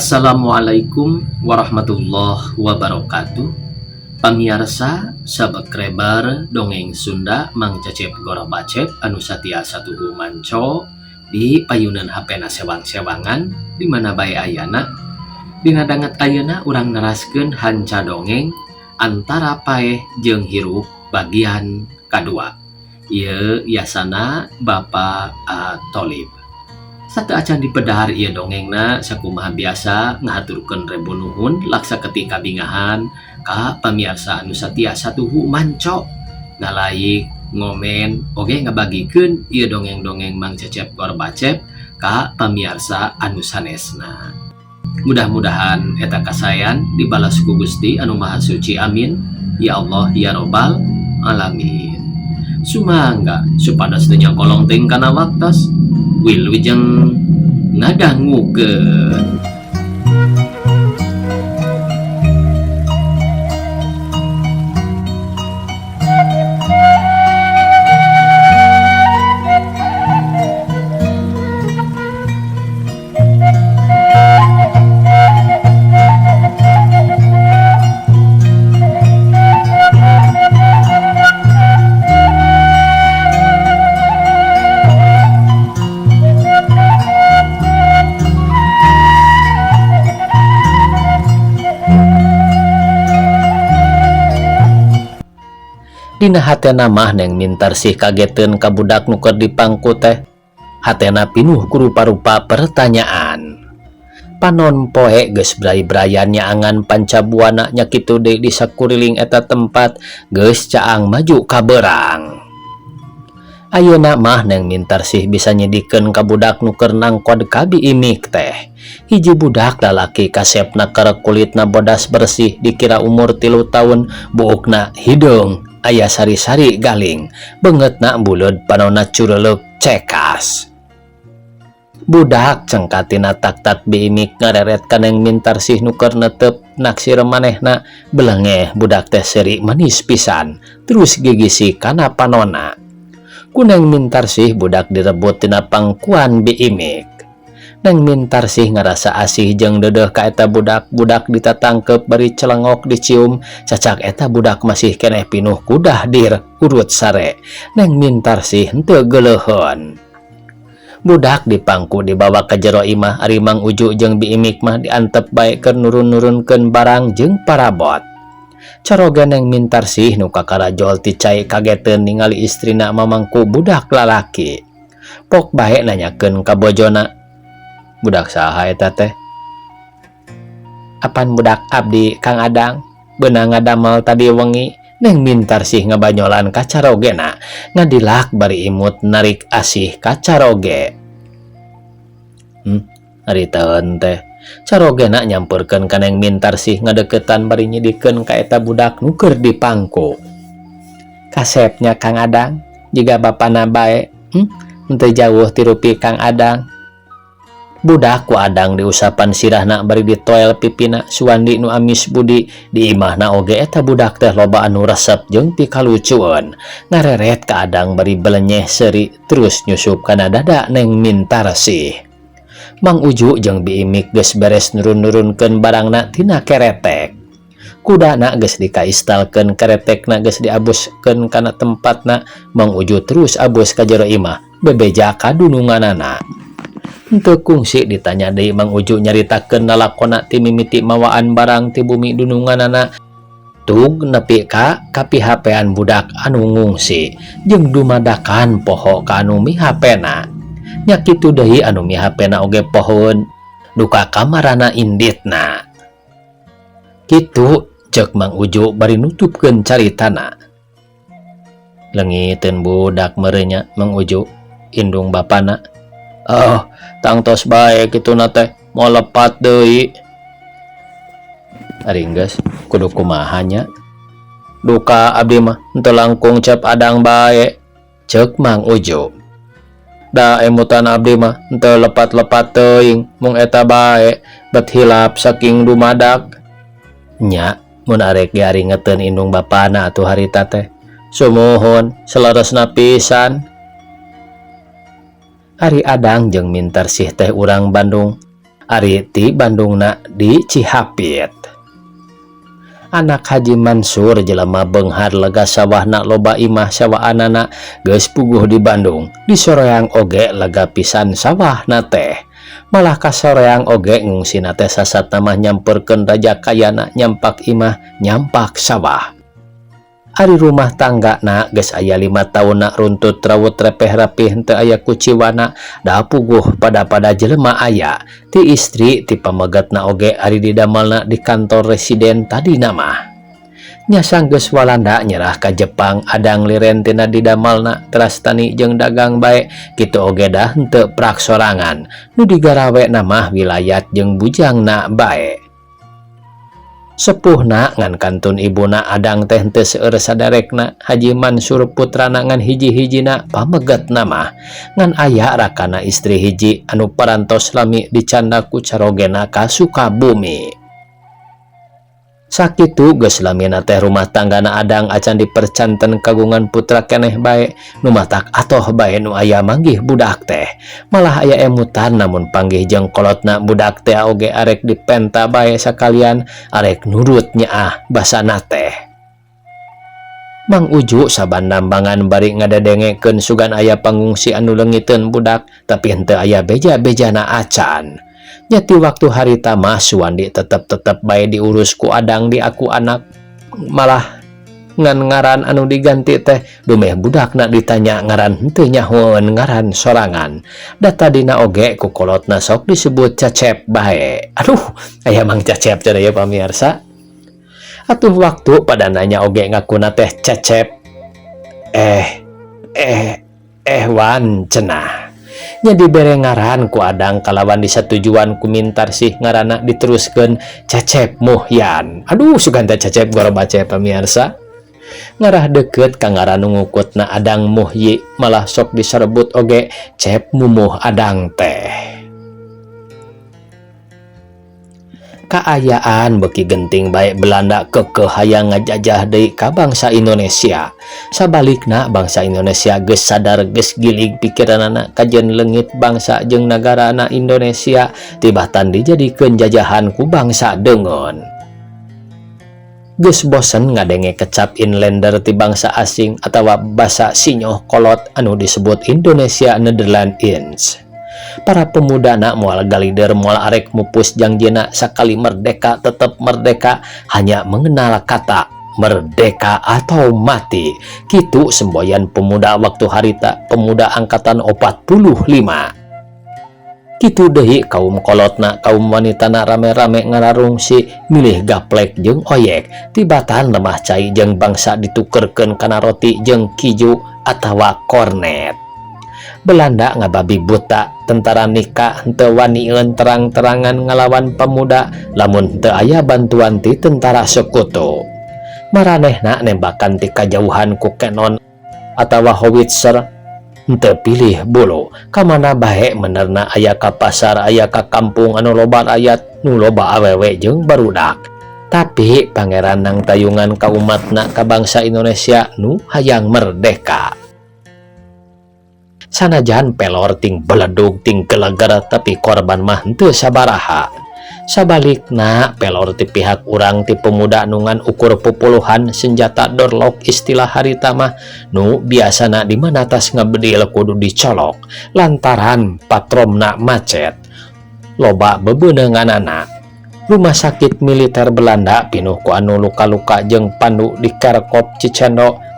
Assalamualaikum warahmatullahi wabarakatuh. Pamiarsa subscriber dongeng Sunda Mang Cecep Gorobacep anu satia satuhu manco di payunan HP na sewang-sewangan di mana bae ayana. Dina danget ayeuna urang neraskeun hanca dongeng antara paeh jeung hirup bagian kadua. Ieu yasana Bapak A. Tolib. Sateuacan dipedar ieu dongengna sakumaha biasa ngahaturkeun rebu nuhun laksa ketika bingahan ka pamiarsa anu satia satuhu manco ngalaik ngomen oge ngabagikeun ieu dongeng-dongeng Mang Cecep Gorbacep ka pamiarsa anu sanesna. Mudah-mudahan eta kasayan dibalas ku Gusti anu Maha Suci, amin ya Allah ya Robbal alamin. Sumangga supados teu nyangkolong teuing kana waktos, wilujeng ngadangukeun. Dina hatena mah Neng Mintarsih kageteun ka budak nu keur dipangku teh. Hatena pinuh ku rupa-rupa pertanyaan. Panon poe geus bray-brayan nyaangan pancabuana nya kitu deui di sakuriling eta tempat geus caang maju ka beurang. Ayeuna mah Neng Mintarsih bisa nyidikeun ka budak nu keur nangkod ka biimik teh. Hiji budak lalaki kasepna keur kulitna bodas bersih dikira umur 3 taun, buukna hideung aya sari-sari galing, beungeutna buleud panonna cureuleup cekas. Budak cengkatina tak-tak biimik ngareret ka Neng Mintarsih nu keur netep naksir manehna, belengeh budak teh seuri manis pisan, terus gigisi kana panonna. Ku Neng Mintarsih budak direbut tina pangkuan biimik. Neng Mintarsih ngarasa asih jeung deudeuh ka eta budak, budak ditatangkep bari celengok dicium, cacak eta budak masih keneh pinuh kudah dir urut sare. Neng Mintarsih henteu geuleuheun. Budak dipangku dibawa ka jero imah, ari Mang Uju jeung biimik mah diantep bae keur nurun-nurunkeun barang jeung parabot. Caroge Neng Mintarsih nu kakarajol ti cai kageteun ningali istrina mamangku budak lalaki. Pok bae nanyakeun ka bojona, budak saha eta teh? Apan budak abdi Kang Adang, beunang ngadamel tadi wengi. Neng Mintarsih ngabanyolan ka carogena, ngadilak bari imut narik asih ka caroge. Ari taeun teh. Carogena nyampeurkeun ka Neng Mintarsih ngadeukeutan bari nyidikeun ka eta budak nu keur dipangku. Kasepnya Kang Adang, jiga bapana bae, henteu jauh ti rupi Kang Adang. Budak ku Adang diusapan sirahna bari ditoel pipina Suwandi nu amis budi di imahna oge eta budak teh loba anu resep jeung pikalucueun. Ngareret ka Adang bari belenyeh seuri terus nyusup kana dada Neng Mintarsih. Mang Uju jeung biimik geus beres nurun-nurunkeun barangna tina keretek. Kudana geus dikaistalkeun keretekna geus diabuskeun kana tempatna. Mang Uju terus abus ka jero imah bebeja ka dununganana. Henteu kungsi ditanya deui Mang Uju nyaritakeun lalakona ti mimiti mawaan barang ti bumi dununganana tug nepi ka kapihapean budak anu ngungsi jeung dumadakan poho ka anu mihapena. Nya kitu deui anu mihapena oge pohoeun duka kamarana inditna. Kitu ceuk Mang Uju bari nutupkeun caritana. Leungiteun budak meureunnya Mang Uju indung bapana. Oh, tangtos bae kituna teh moal lepat deui. Ari geus kudu kumaha nya? Duka abdi mah henteu langkung cep Adang bae, ceuk Mang Uju. Da emutan abdi mah henteu lepat-lepat teuing mung eta bae bet hilap saking dumadak. Nya mun arek ge ari ngeteun indung bapana atuh harita teh. Sumuhun saleresna pisan. Ari Adang jeung Mintarsih teh urang Bandung. Ari ti Bandungna di Cihapit. Anak Haji Mansur jelema beunghar lega sawahna loba imah sawaanana geus puguh di Bandung di Soreang oge lega pisan sawahna teh. Malah ka Soreang oge ngungsina teh sasatna mah nyamperkeun raja kayana nyampak imah nyampak sawah. Ari rumah tangga na geus aya 5 taunna runtut rawut repeh rapih henteu aya kuciwana da puguh pada-pada jelema aya ti istri ti pamegatna oge ari didamelna di kantor residen tadina mah. Nya sanggeus Walanda nyerah ka Jepang Adang liren tina didamelna teras tani jeung dagang bae kitu oge dah henteu prak sorangan nu digarawe na mah wilayat jeung bujangna bae. Sepuhna ngan kantun ibuna Adang teh henteu seueur sadarekna Haji Mansur putrana ngan hiji-hijina pamegatna mah ngan aya rakana istri hiji anu parantos lami dicanda ku carogena ka Sukabumi. Sakitu geus lamina teh rumah tanggana Adang acan dipercanten kagungan putra keneh bae nu matak atoh bae nu aya manggih budak teh. Malah aya emutan namun panggih jeung kolotna budak teh oge arek dipenta bae sakalian arek nurut nyaah basana teh. Mang Uju saban nambangan bari ngadedengekeun sugan aya pangungsi anu leungiteun budak tapi henteu aya beja-bejana acan. Nyati waktu harita mah Suwandi tetep-tetep bae diurus ku Adang diaku anak malah ngan ngaran anu diganti teh dumeh budakna ditanya ngaran henteu nyahoeun ngaran sorangan. Da tadina oge ku kolotna sok disebut Cecep bae. Aduh, aya Mang Cecep cenah ya pamirsa. Atuh waktu pada nanya oge ngakuna teh Cecep. Wan cenah. Nya dibere ngaran ku Adang kalawan disatujuan ku Mintarsih ngaranna diteruskeun Cecep Muhyan. Aduh sugan teh Cecep gorobace pamirsa. Ngarah deket ka ngaran nu ngukutna Adang Muhyi malah sok diserebut oge Cep Mumuh Adang teh. Kaayaan beuki genting bae Belanda kekeh hayang ngajajah deui ka bangsa Indonesia. Sabalikna bangsa Indonesia geus sadar geus gilig pikiranana kajeun leungit bangsa jeung nagarana Indonesia tibatan dijadikeun jajahan ku bangsa deungeun. Geus bosen ngadenge kecap inlander ti bangsa asing atawa basa sinyoh kolot anu disebut Indonesia Nederland Ins. Para pemuda nak moal galider moal arek mupus jangjina sakali merdeka tetep merdeka hanya mengenal kata merdeka atau mati. Kitu semboyan pemuda waktu harita pemuda angkatan 45. Kitu deui kaum kolotna kaum wanitana rame-rame ngararungsi milih gaplek jeung oyek tibatan lemah cai jeung bangsa ditukerkeun kana roti jeung kiju atawa kornet. Belanda ngababi buta tentara nikah henteu wanieun terang-terangan ngalawan pemuda lamun teu aya bantuan ti tentara sekutu. Maranehna nembakan ti kajauhan ku kanon atawa howitzer henteu pilih bulu kamana bae menerna aya ka pasar aya ka kampung anu loba rakyat nu loba awewe jeung barudak. Tapi pangeran nang tayungan ka umatna ka bangsa Indonesia nu hayang merdeka. Sanajan pelor ting beledug ting geleger tapi korban mah henteu sabaraha. Sabalikna pelor ti pihak urang ti pemuda nungan ukur pupuluhan senjata dorlok istilah harita mah nu biasana di mana tas ngebedil kudu dicolok lantaran patromna macet. Loba bebeunanganana. Rumah sakit militer Belanda pinuh ku anu luka-luka jeung pandu di Kerkop Cicendo.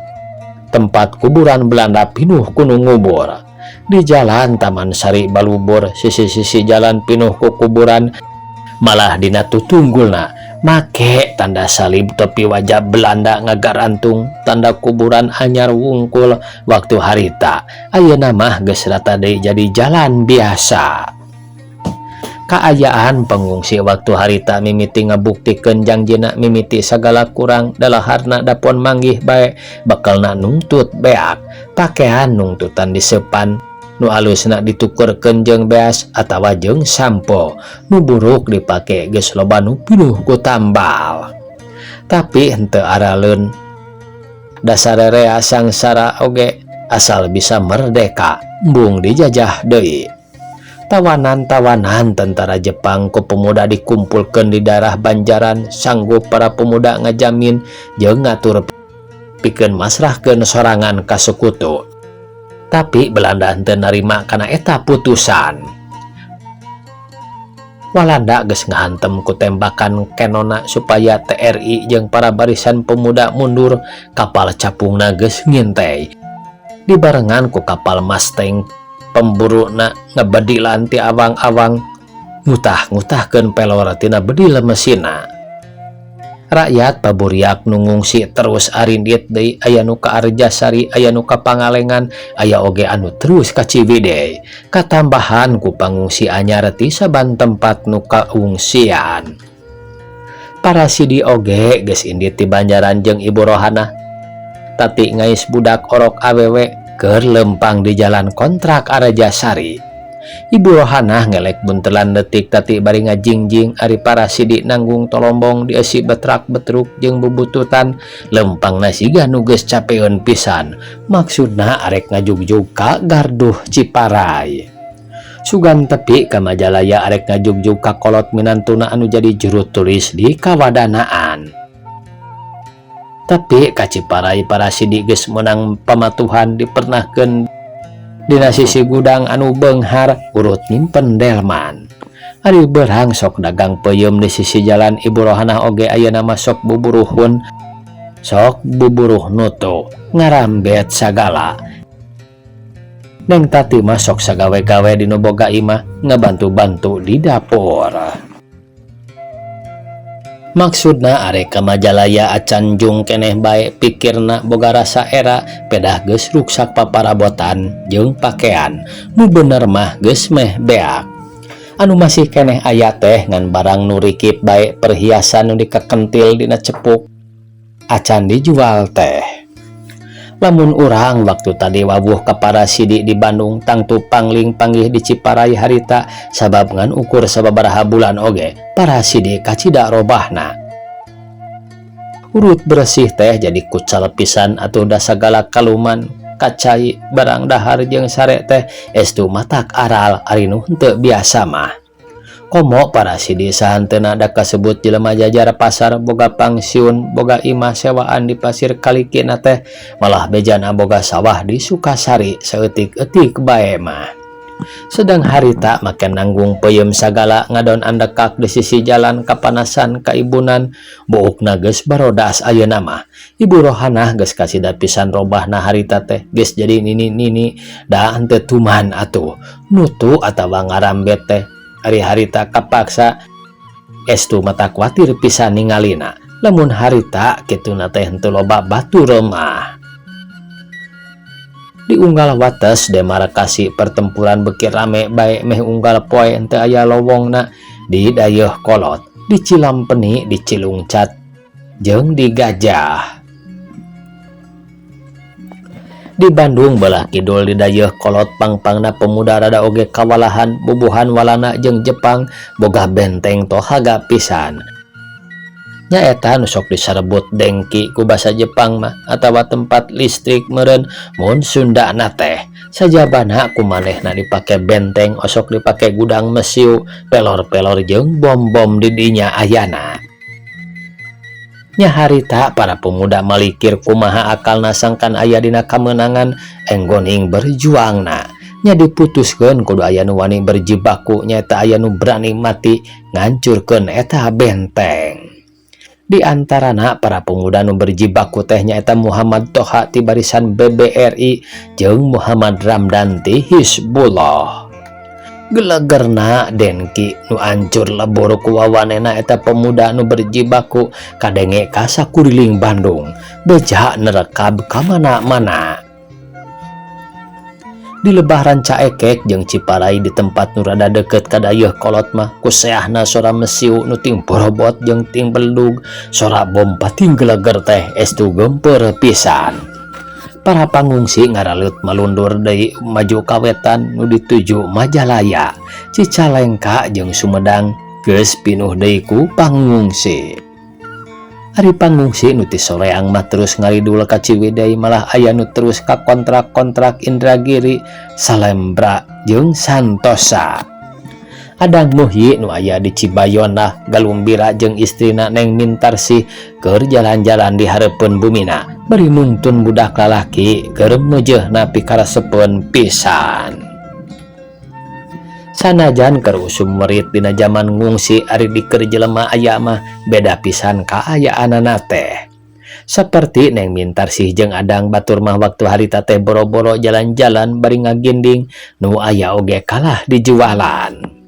Tempat kuburan Belanda pinuh ku nu ngubur. Di jalan Taman Sari Balubur sisi-sisi jalan pinuh ku kuburan malah dina tutunggulna make tanda salib tepi wajah Belanda ngagarantung tanda kuburan anyar wungkul waktu harita ayeuna mah geus rata deui jadi jalan biasa. Kaayaan pengungsi waktu harita mimiti ngabuktikeun jangjina mimiti sagala kurang dalaharna dapon manggih bae bakalna nungtut beak pakaian nungtutan disepan nu alusna ditukerkeun jeung beas atawa jeung sampo nu buruk dipake geus loba nu pinuh ku tambal. Tapi henteu araleun dasar rea sangsara oge asal bisa merdeka embung dijajah deui. Tawanan-tawanan tentara Jepang ku pemuda dikumpulkeun di daerah Banjaran. Sanggup para pemuda ngajamin jeung ngatur pikeun masrahkeun sorangan ka sekutu. Tapi Belanda henteu narima kana eta putusan. Walanda geus ngahantem ku tembakan kanonna supaya TRI jeung para barisan pemuda mundur. Kapal capungna geus ngintai dibarengan ku kapal Mustang pemburuna ngebedilan ti awang-awang, ngutah-ngutahkeun pelor tina bedil mesinna. Rakyat paburiak nu ngungsi terus arindit deui, aya nu ka Arjasari, aya nu ka Pangalengan, aya oge anu terus ka Ciwidey. Katambahan ku pangungsi anyar ti saban tempat nu kaungsian. Parasidi oge geus indit ti Banjaran jeung Ibu Rohanah. Tati ngais budak orok awewe keur lempang di jalan kontrak Arjasari. Ibu Rohanah ngelek buntelan detik Tati bari ngajingjing, ari Parasidi nanggung tolombong dieusi betrak-betruk jeung bubututan. Lempangna siga nu geus capeun pisan, maksudna arek ngajugjug ka garduh Ciparai. Sugan tepi ka Majalaya arek ngajugjug ka kolot minantuna anu jadi juru tulis di kawadanaan. Tapi ka Ciparai Parasidi geus meunang pamatuhan, dipernahkeun dina sisi gudang anu beunghar urut nyimpen delman. Ari beurang sok dagang peuyeum di sisi jalan. Ibu Rohanah oge ayeuna mah sok buburuhun, sok buburuh nutu ngarambet sagala. Neng Tati mah sok sagawe-gawe di nu boga imah, ngabantu-bantu di dapur. Maksudna arek ka Majalaya acan jung keneh bae, pikirna boga rasa era, pedah geus ruksak paparabotan jeung pakean. Nu bener mah geus meh beak. Anu masih keneh aya teh ngan barang nu rikip bae, perhiasan nu dikakentil dina cepuk acan dijual teh. Lamun urang waktu tadi wawuh ka Parasidi di Bandung, tangtu pangling panggih di Ciparai harita, sabab ngan ukur sababaraha bulan oge Parasidi kacida robahna. Urut bersih teh jadi kucal pisan atuh, da sagala kaluman kacai barang dahar jeung sare teh estu matak aral, ari nu henteu biasa mah. Komo Parasidi sahanteuna da kasebut jelema jajar pasar, boga pangsiun, boga imah sewaan di Pasir Kalikina teh, malah bejana boga sawah di Sukasari saeutik-eutik bae mah. Sedang harita make nanggung peuyeum sagala, ngadon andekak di sisi jalan, kapanasan, kaibunan, buukna geus barodas ayeuna mah. Ibu Rohanah geus kasida pisan robahna harita teh, geus jadi nini-nini, da henteu tuman atuh nutu atawa ngarambet teh, ari harita kapaksa. Estu matak kuatir pisan ningalina lamun harita kituna teh henteu loba batur mah. Di unggal wates demarkasi pertempuran beuki rame bae, meh unggal poe henteu aya lowongna. Di Dayeuhkolot, di Cilampeni, di Cilungcat jeung di Gajah. Di Bandung belah kidul di Dayeuhkolot pangpangna pemuda rada oge kawalahan bubuhan Walanda jeung Jepang boga benteng tohaga pisan, nyaeta nu sok disarebut dengki ku basa Jepang mah atawa tempat listrik meureun mun Sundana teh. Sajabana ku manehna dipake benteng, osok dipake gudang mesiu, pelor-pelor jeung bom-bom di dinya ayana. Nya harita para pemuda malikir kumaha akalna sangkan aya dina kamenangan enggoning berjuangna. Nya diputuskeun kudu aya nu wani berjibaku, nyaeta aya nu berani mati ngancurkeun eta benteng. Di antarana para pemuda nu berjibaku teh nyaeta Muhammad Toha ti barisan BBRI jeung Muhammad Ramdan ti Hizbullah. Gelegerna denki nu ancur lebur ku wawanena eta pemuda nu berjibaku kadenge ka sakuriling Bandung, beja nerekab ka mana-mana. Di lebah Rancaekek jeung Ciparai, di tempat nu rada deukeut ka Dayeuhkolot mah, ku seahna sora mesiu nu ting borobot jeung ting beldug, sora bom pating geleger teh estu geumpeur pisan. Para pangungsi ngaraleut malundur deui maju ka wetan nu dituju Majalaya. Cicalengka jeung Sumedang geus pinuh deui ku pangungsi. Ari pangungsi nu ti Soreang mah terus ngaridul ka Ciwidey, malah aya nu terus ka kontrak-kontrak Indragiri, Salembra jeung Santosa. Adang Muhyi nu aya di Cibayonah galumbira jeung istrina Neng Mintarsih keur jalan-jalan di hareupeun bumina bari nungtun budak lalaki keur meujeuhna pikarasepeun pisan. Sanajan keur usum merit dina jaman ngungsi, ari di keur jelema aya mah beda pisan kaayaanana teh. Seperti Neng Mintarsih jeung Adang, batur mah waktu harita teh boro-boro jalan-jalan bari ngaginding, nu aya oge kalah dijualan.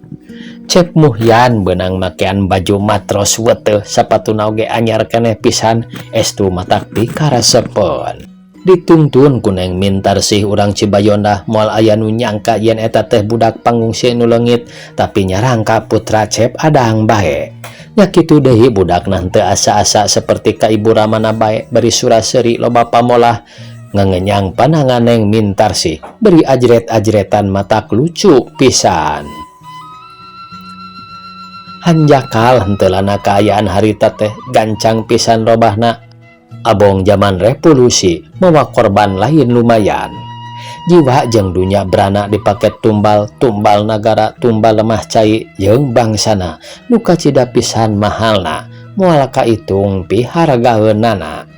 Cep Muhyan beunang makean baju matros weteh, sapatuna oge anyar keneh pisan, estu matak pikarasepeun. Ditungtun ku Neng Mintarsih, urang Cibayonah moal aya nu nyangka yen eta teh budak pangungsi nu leungit, tapi nyarangka putra Cep Adang bae. Nya kitu deui, budakna henteu asa-asa seperti ka ibu ramana bae, bari sura-seuri loba pamolah ngangenyang panangan Neng Mintarsih, beri ajret-ajretan matak lucu pisan. Hanjakal henteu lana kaayaan harita teh gancang pisan robahna. Abong zaman revolusi mawa korban lain lumayan. Jiwa jeung dunya berana dipake tumbal, tumbal nagara, tumbal lemah cai jeung bangsana nu kacida pisan mahalna, moal kaitung pihargaeunana.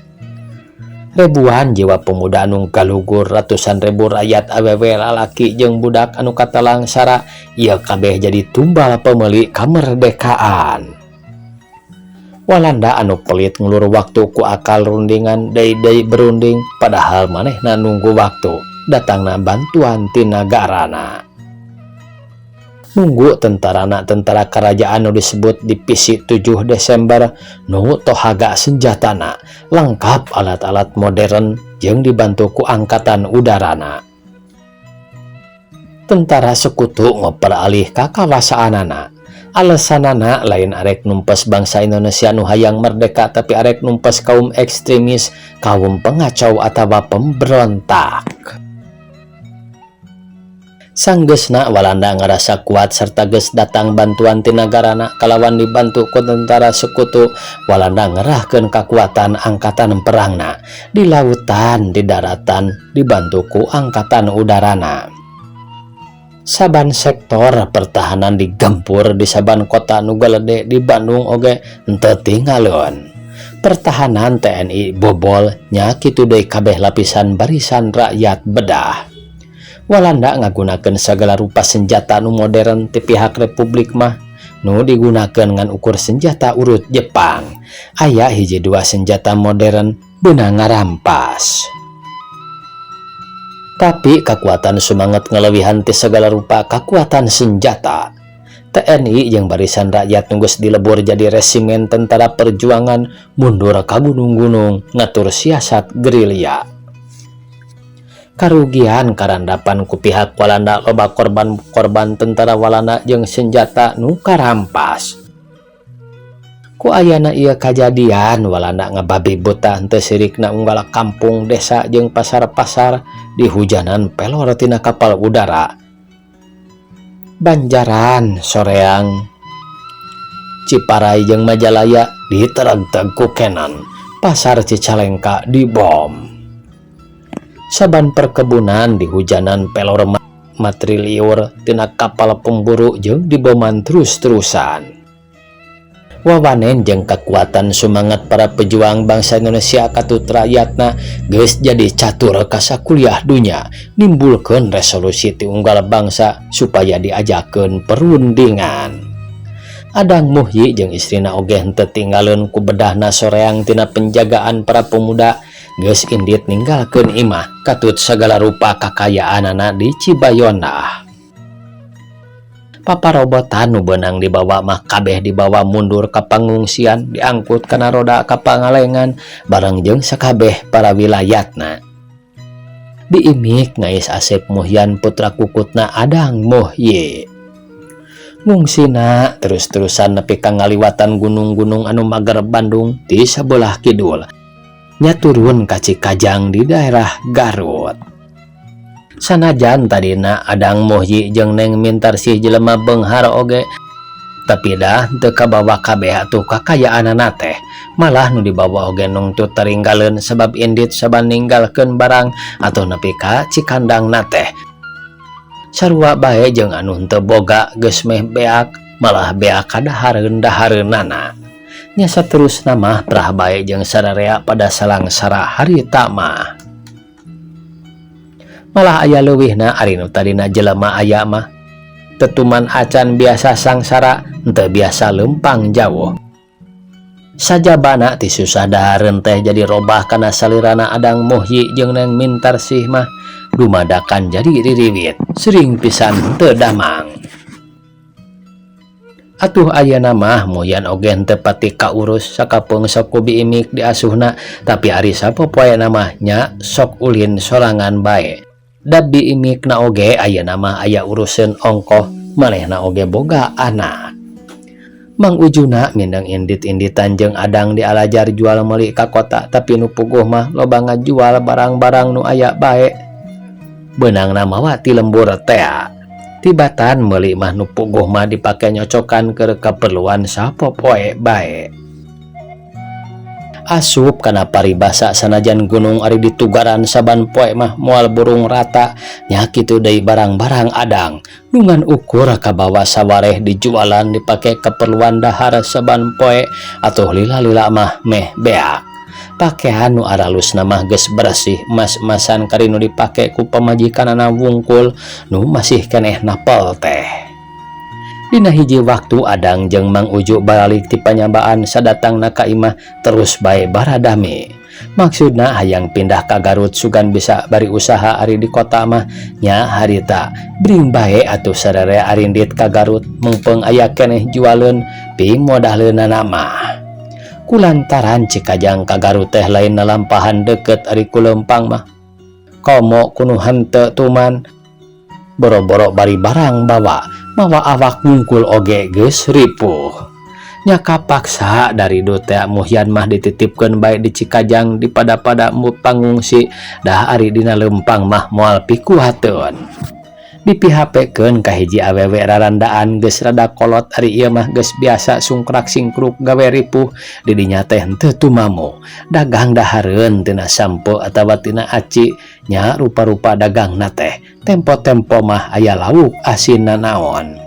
Ribuan jiwa pemuda anu galugur, ratusan ribu rakyat awewe, lalaki jeung budak anu katalangsara, ieu kabeh jadi tumbal pemeli kemerdekaan. Walanda anu pelit ngulur waktu ku akal rundingan, deui-deui berunding, padahal manehna nunggu waktu datangna bantuan ti nagarana. Nunggu tentarana, tentara kerajaan nu disebut Divisi 7 Desember nu tohaga senjatana lengkap alat-alat modern jeung dibantu ku angkatan udarana. Tentara sekutu ngoper alih ka kawasaanana. Alasanana lain arek numpes bangsa Indonesia nu hayang merdeka, tapi arek numpes kaum ekstremis, kaum pengacau atawa pemberontak. Sanggeusna Walanda ngarasa kuat serta geus datang bantuan ti nagarana kalawan dibantu ku tentara sekutu, Walanda ngerahkeun kakuatan angkatan perangna di lautan, di daratan, dibantu ku angkatan udarana. Saban sektor pertahanan digempur di saban kota nu galede, di Bandung oge henteu tinggaleun. Pertahanan TNI bobol, nya kitu deui kabeh lapisan barisan rakyat bedah. Walanda ngagunakeun sagala rupa senjata nu modern, ti pihak Republik mah nu digunakeun ngan ukur senjata urut Jepang. Aya hiji dua senjata modern beunang ngarampas. Tapi kekuatan sumanget ngelewihan ti segala rupa kekuatan senjata. TNI jeung barisan rakyat nu geus dilebur jadi resimen tentara perjuangan mundur ka gunung-gunung ngatur siasat gerilya. Karugian karandapan ku pihak Walanda, loba korban-korban tentara Walanda jeung senjata nu karampas. Ku ayana ieu kajadian, Walanda ngababi buta henteu sirikna unggal kampung, desa jeung pasar-pasar dihujanan pelor tina kapal udara. Banjaran, Soreang, Ciparay jeung Majalaya ditereg-teg ku Cannon. Pasar Cicalengka dibom. Saban perkebunan dihujanan pelor matriliur tina kapal pemburu jeung diboman terus-terusan. Wawanen jeung kekuatan sumangat para pejuang bangsa Indonesia katut rakyatna geus jadi catur kasakuliah dunya, nimbulkeun resolusi ti unggal bangsa supaya diajakeun perundingan. Adang Muhyi jeung istrina oge henteu tinggaleun ku bedahna Soreang tina penjagaan para pemuda, geus indit ninggalkeun imah katut sagala rupa kakayaanana di Cibayonah. Paparobotan nu beunang dibawa mah kabeh dibawa mundur ka pangungsian, diangkut kana roda ka Pangalengan bareng jeung sakabeh para wilayatna. Diimik ngais Asep Muhyan, putra kukutna Adang Muhyi. Ngungsina terus-terusan nepi ka ngaliwatan gunung-gunung anu mager Bandung di sabelah kidul, nya turun ka Cikajang di daerah Garut. Sanajan tadina Adang Muhyi jeung Neng Mintarsih jelema beunghar oge, tapi dah teu kabawa kabeh atuh kakayaanana teh, malah nu dibawa oge nungtut taringgaleun sebab indit saban ninggalkeun barang atau nepi ka Cikandangna teh. Sarua bae jeung anu henteu boga geus meh beak malah beak kadahareun-dahareunana. Nya saterusna mah prah bae jeung sararea pada salangsara harita mah. Malah aya leuwihna ari nu tadina jelema aya mah tetuman acan biasa sangsara henteu biasa leumpang jauh. Sajabana ti susah dahareun teh jadi robah kana salirana Adang Muhyi jeung Neng Mintarsih mah dumadakan jadi ririwit sering pisan teu damang. Atuh ayeuna mah Muhyan oge henteu pati kaurus sakapeung sok ku biimik diasuhna tapi ari sapopoena mah nya sok ulin sorangan bae. Da biimikna oge ayeuna mah aya uruseun ongkoh manehna oge boga anak. Mang Ujuna mindeng indit-inditan jeung Adang dialajar jual meuli ka kota tapi nu puguh mah loba ngajual barang-barang nu aya bae. Beunangna mawa ti lembur tea. Tibatan meuli mah nu puguh mah dipake nyocokan keur kaperluan sapopoe bae. Asup kana paribasa sanajan gunung ari ditugaran saban poe mah moal burung rata nya kitu deui barang-barang Adang nu ngan ukur kabawa sawareh dijualan dipake keperluan dahar saban poe atuh lila-lila mah meh beak. Pakean nu aralusna mah geus bersih emas-emasan kari nu dipake ku pamajikanana wungkul nu masih keneh napel teh. Dina hiji waktu Adang jeung Mang Uju baralik ti panyabaan sadatangna ka imah terus bae baradame. Maksudna hayang pindah ka Garut sugan bisa bari usaha ari di kota mah nya harita bring bae atuh sararea arindit ka Garut mungpeung aya keneh jualeun pimodaleunana mah. Kulantaran Cikajang ka Garut teh lain lalampahan deukeut ari ku leumpang mah. Komo kuno henteu tuman boro-boro bari barang bawa mawa awak wungkul oge geus ripuh. Nya kapaksa dari teh Muhyan mah dititipkeun bae di Cikajang di pada-pada pangungsi dah ari dina leumpang mah moal pikuateun. Dipihapekeun ka hiji awewe rarandaan geus rada kolot ari ieu mah geus biasa sungkrak singkruk gawe ripuh didinya teh henteu tumamu. Dagang dahareun tina sampo atawa tina aci nya rupa-rupa dagangna teh tempo-tempo mah aya lauk asin nanaon.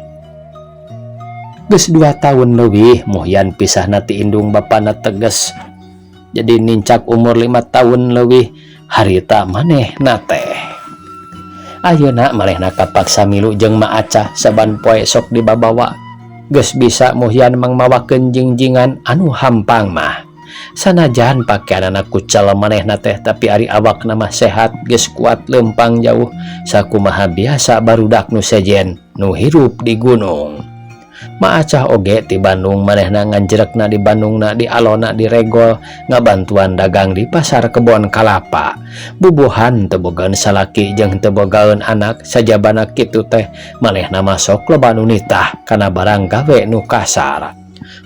Geus 2 tahun leuwih Muhyan pisahna ti indung bapana teges. Jadi nincak umur 5 tahun leuwih harita manehna teh. Ayeuna manehna kapaksa milu jeung Ma Acah saban poe sok dibabawa. Geus bisa Muhyan mangmawakeun jingjingan anu hampang mah. Sanajan pakeanana kucel manehna teh tapi ari awakna mah sehat geus kuat leumpang jauh sakumaha biasa barudak nu sejen nu hirup di gunung. Ma Acah oge ti Bandung manehna nganjrekna di Bandungna di Alona di Regol ngabantuan dagang di pasar Kebon Kalapa. Bubuhan teu bogaeun salaki jeung teu bogaeun anak sajabana kitu teh manehna mah sok loba nu nitah kana barang gawe nu kasar.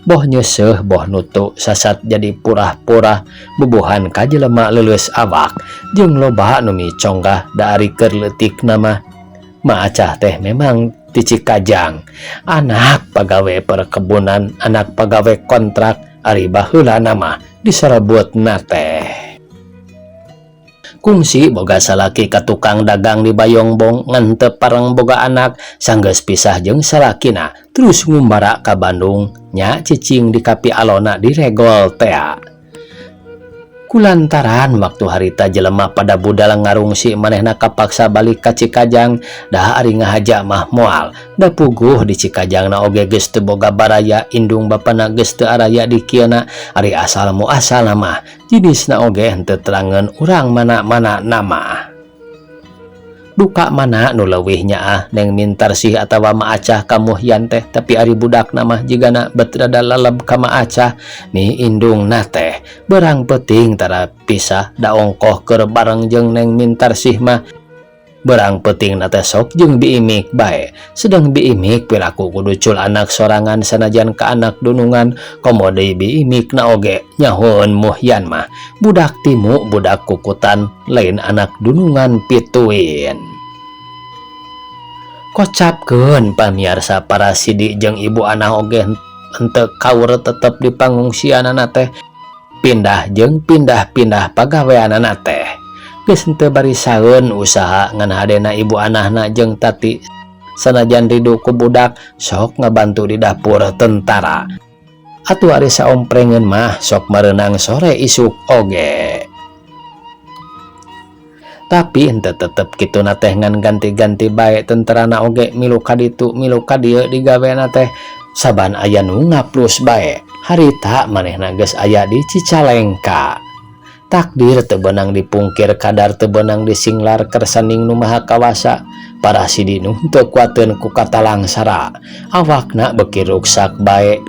Boh nyeuseuh boh nutu sasat jadi purah-purah bubuhan ka jelema leuleus awak jeung loba nu miconggah da ari keur leutikna mah. Ma Acah teh memang ti Cikajang, anak pagawe perkebunan, anak pagawe kontrak, ari baheulana mah diserebutna teh. Kungsi boga salaki ka tukang dagang di Bayongbong ngan teu pareng boga anak sanggeus pisah jeung salakina terus ngumbara ka Bandung nya cicing di Kapi Alona di Regol tea. Kulantaran waktu harita jelema pada budal ngarungsi manehna kapaksa balik ka Cikajang dah ari ngahaja mah moal da puguh di Cikajangna oge geus teu boga baraya indung bapana geus teu araya di kieuna ari asal muasalna mah jinisna oge henteu terangeun urang mana-mana nama. Duka mana nu leuwih nyaah Neng Mintarsih atawa Ma Acah ka Muhyan teh tapi ari budakna mah jigana bet rada laleb ka Ma Acah ni indungna teh berang peuting tara pisah da ongkoh keur bareng jeung Neng Mintarsih mah berang peuting na teh sok jeung biimik bae sedang biimik piraku kudu cul anak sorangan sanajan ka anak dunungan komo deui biimik na oge nyahoeun Muhyan mah budak timu budak kukutan lain anak dunungan pituin. Kocapkeun pamiarsa para sidi jeung ibu anak oge henteu kaur tetep di pangungsianana teh pindah jeung pindah-pindah pagaweanana teh. Geus henteu barisaeun usaha ngan hadena Ibu Anahna jeung Tati sanajan ridu ku budak sok ngabantu di dapur tentara. Atuh ari saomprengeun mah sok merenang sore isuk oge. Tapi henteu tetep kituna teh ngan ganti-ganti bae tenterana oge milu ka ditu milu ka dieu digawena teh saban aya nu ngaplus bae. Harita manehna geus aya di Cicalengka. Takdir teu beunang dipungkir kadar teu beunang disinglar kersaning Nu Maha Kawasa. Parasidi nu henteu kuateun ku katalangsara. Awakna beuki ruksak bae.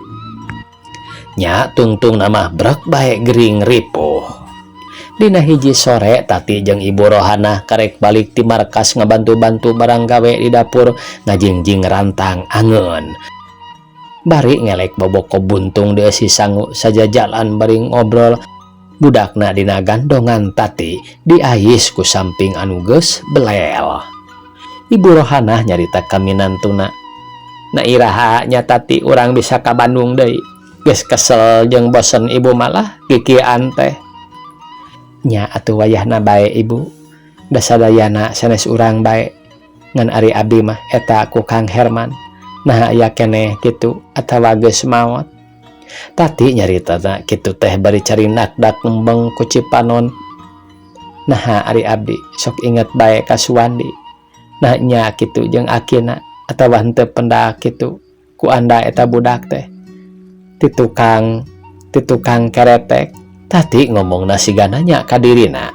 Nya tungtungna mah brek bae gering ripuh. Dina hiji sore Tati jeung Ibu Rohanah karek balik ti markas ngabantu-bantu barang gawe di dapur ngajingjing rantang angeun. Bari ngelek boboko buntung dieusi sangu sajajalan bari ngobrol budakna dina gandongan Tati diais ku samping anu geus belel. Ibu Rohanah nyarita ka minantuna. Na iraha nya Tati urang bisa ka Bandung deui. Geus kesel jeung bosen ibu malah kikieuan teh. Nya atuh wayahna bae ibu. Da sadayana sanes urang bae. Ngan ari abdi mah eta ku Kang Herman. Naha aya keneh kitu atawa geus maot. Tati nyaritana kitu teh bari carindak-dak ngembeng ku cipanon. Naha ari abdi sok inget bae ka Suwandi. Nah nya kitu jeung akina atawa henteu pendak kitu ku anda eta budak teh. Ti tukang keretek. Tati ngomongna siga nanya ka dirina.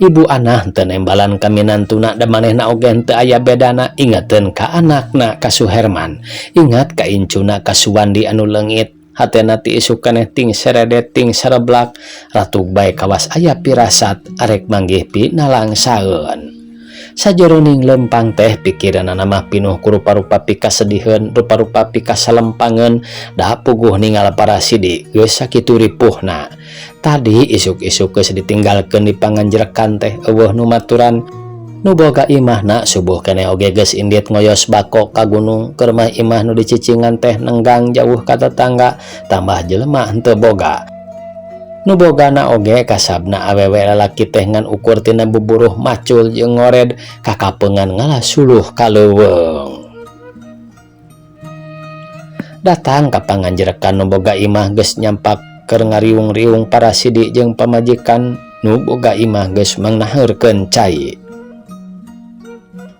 Ibu Anah teu nembalan ka minantuna da manehna oge henteu aya bedana ingeteun ka anakna ka Suherman. Ingat ka incuna ka Suwandi anu leungit. Hatena ti isuk keneh ting seredet ting sereblak ratug bae kawas aya pirasat arek manggih pinalangsaeun. Sajoroning lempang teh pikiranana mah pinuh ku rupa-rupa pikasediheun rupa-rupa pikasalempangeun da puguh ningal Parasidi geus sakitu ripuhna. Tadi isuk-isuk geus ditinggalkeun di panganjrekan teh eueuh nu maturan. Nu boga imahna subuh keneh oge geus indit ngoyos bako ka gunung keur mah imah nu dicicingan teh nenggang jauh ka tetangga tambah jelema henteu boga. Nu bogana oge kasabna awewe lalaki teh ngan ukur tina buburuh macul jeung ngored kakapeungan ngalah suluh ka leuweung. Datang ka panganjrekan nu boga imah geus nyampak keur ngariung-riung Parasidi jeung pamajikan nu boga imah geus mangnaheurkeun cai.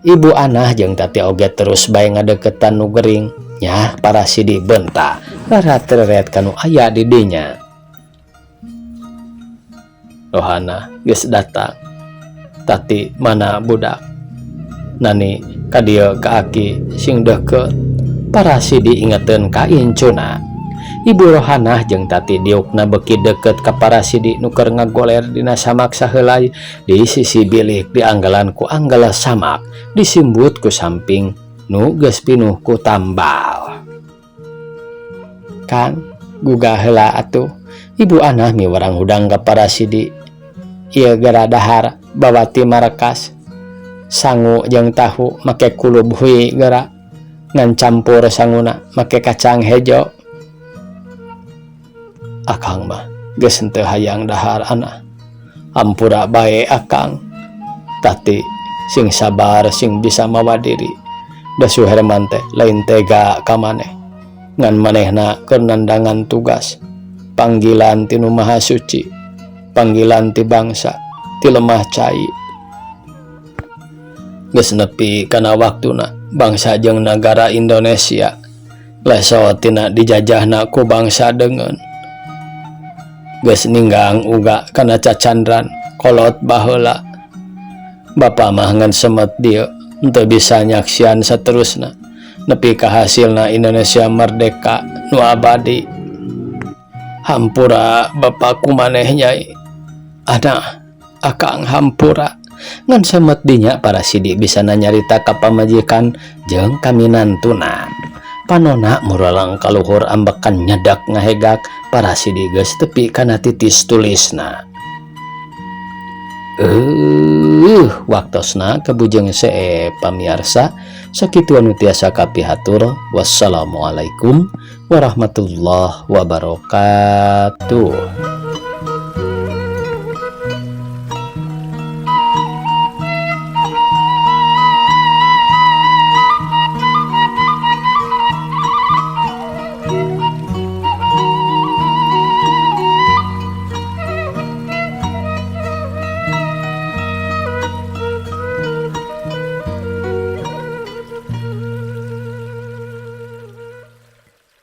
Ibu Anah jeung Tati oge terus bae ngadeukeutan nu gering nyah Parasidi beunta raratereret ka nu aya di dinya. Rohana geus datang. Tati mana budak? Nani ka dieu ka aki sing deukeut. Parasidi ingeteun ka incuna. Ibu Rohanah jeung Tati diukna beuki deukeut ka Parasidi nu keur ngagoler dina samak saheulai di sisi bilik dianggelan ku anggel samak disimbut ku samping nu geus pinuh ku tambal. Kang, gugah heula atuh. Ibu Anah miwarang hudang ka Parasidi. Ieu gera dahar bawa ti markas. Sangu jeung tahu make kulub hui gera. Ngan campur sanguna make kacang hejo. Akang mah geus henteu hayang dahar Anah. Hampura bae akang. Tati sing sabar sing bisa mawa diri. Da Suherman teh lain tega ka maneh. Ngan manehna keur nandangan tugas. Panggilan ti Nu Maha Suci, panggilan ti bangsa, ti lemah cai. Geus nepi kana waktuna bangsa jeung nagara Indonesia leso tina dijajahna ku bangsa deungeun. Geus ninggang uga kana cacandran kolot baheula. Bapa mah ngan semet dieu henteu bisa nyaksian saterusna nepi ka hasilna Indonesia merdeka nu abadi. Hampura bapa ku maneh nyai. Anah akang hampura. Ngan semet dinya Parasidi bisa nyarita ka pamajikan jeung kaminantuna. Panona muralang kaluhur ambekan nyedak ngahegak Parasidi geus tepi kana titis tulisna. Waktosna kabujeng see pamiarsa sakitu anu tiasa kapihatur. Wassalamualaikum warahmatullahi wabarakatuh.